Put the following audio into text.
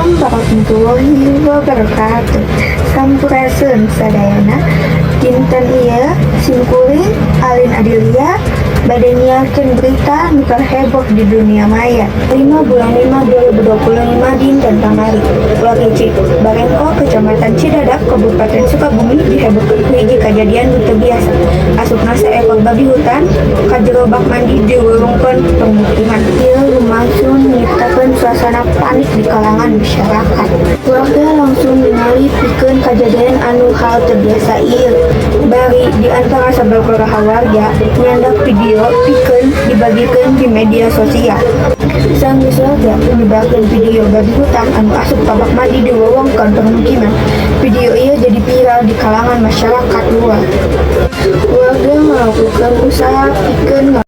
Assalamualaikum warahmatullahi wabarakatuh. Sampurasun sadayana. Dinten ieu simkuring Alin Adilia bade nyiarkeun berita nu heboh di dunia maya. 5 bulan 5 2025, dinten kamari, warga Barengko, Kecamatan Cidadap, Kabupaten Sukabumi, dihebohkeun ku hiji kajadian nu teu biasa. Asupna seekor babi hutan ka jero bak mandi di wewengkon permukiman. Ieu lumangsung nyiptakeun suasana panik di kalangan masyarakat. Warga langsung ningali pikeun kajadian anu hal teu biasa ieu. Bari di antara sababaraha warga nyandak video pikeun dibagikeun di media sosial. Sanggeus warga nyebarkeun video babi hutan anu asup ka bak mandi di wewengkon permukiman, video ieu jadi viral di kalangan masyarakat luas. Warga melakukan usaha pikeun